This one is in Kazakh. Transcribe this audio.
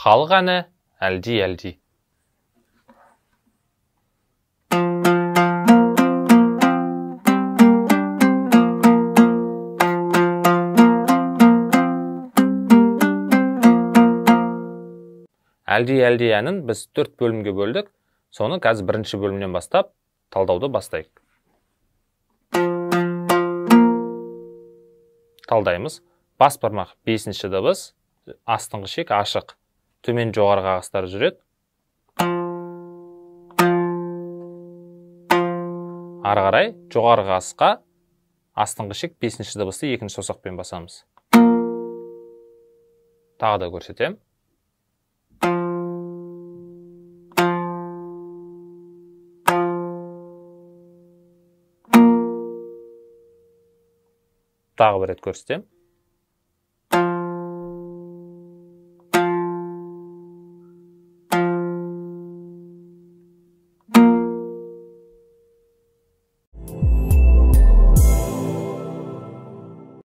Халық әні «Әлди, әлди». «Әлди, әлди» әнін біз 4 бөлімге бөлдік. Соны қазір бірінші бөлімнен бастап талдауды бастайық. Талдаймыз. Бас бармақ 5-ші дыбыс, астыңғы шек ашық. Төмен жоғары қағыстар жүреді. Ары қарай жоғары қағысқа астыңғы шек 5-ші дыбысты екінші саусақпен басамыз. Тағы да көрсетемін. Тағы бір рет көрсетемін.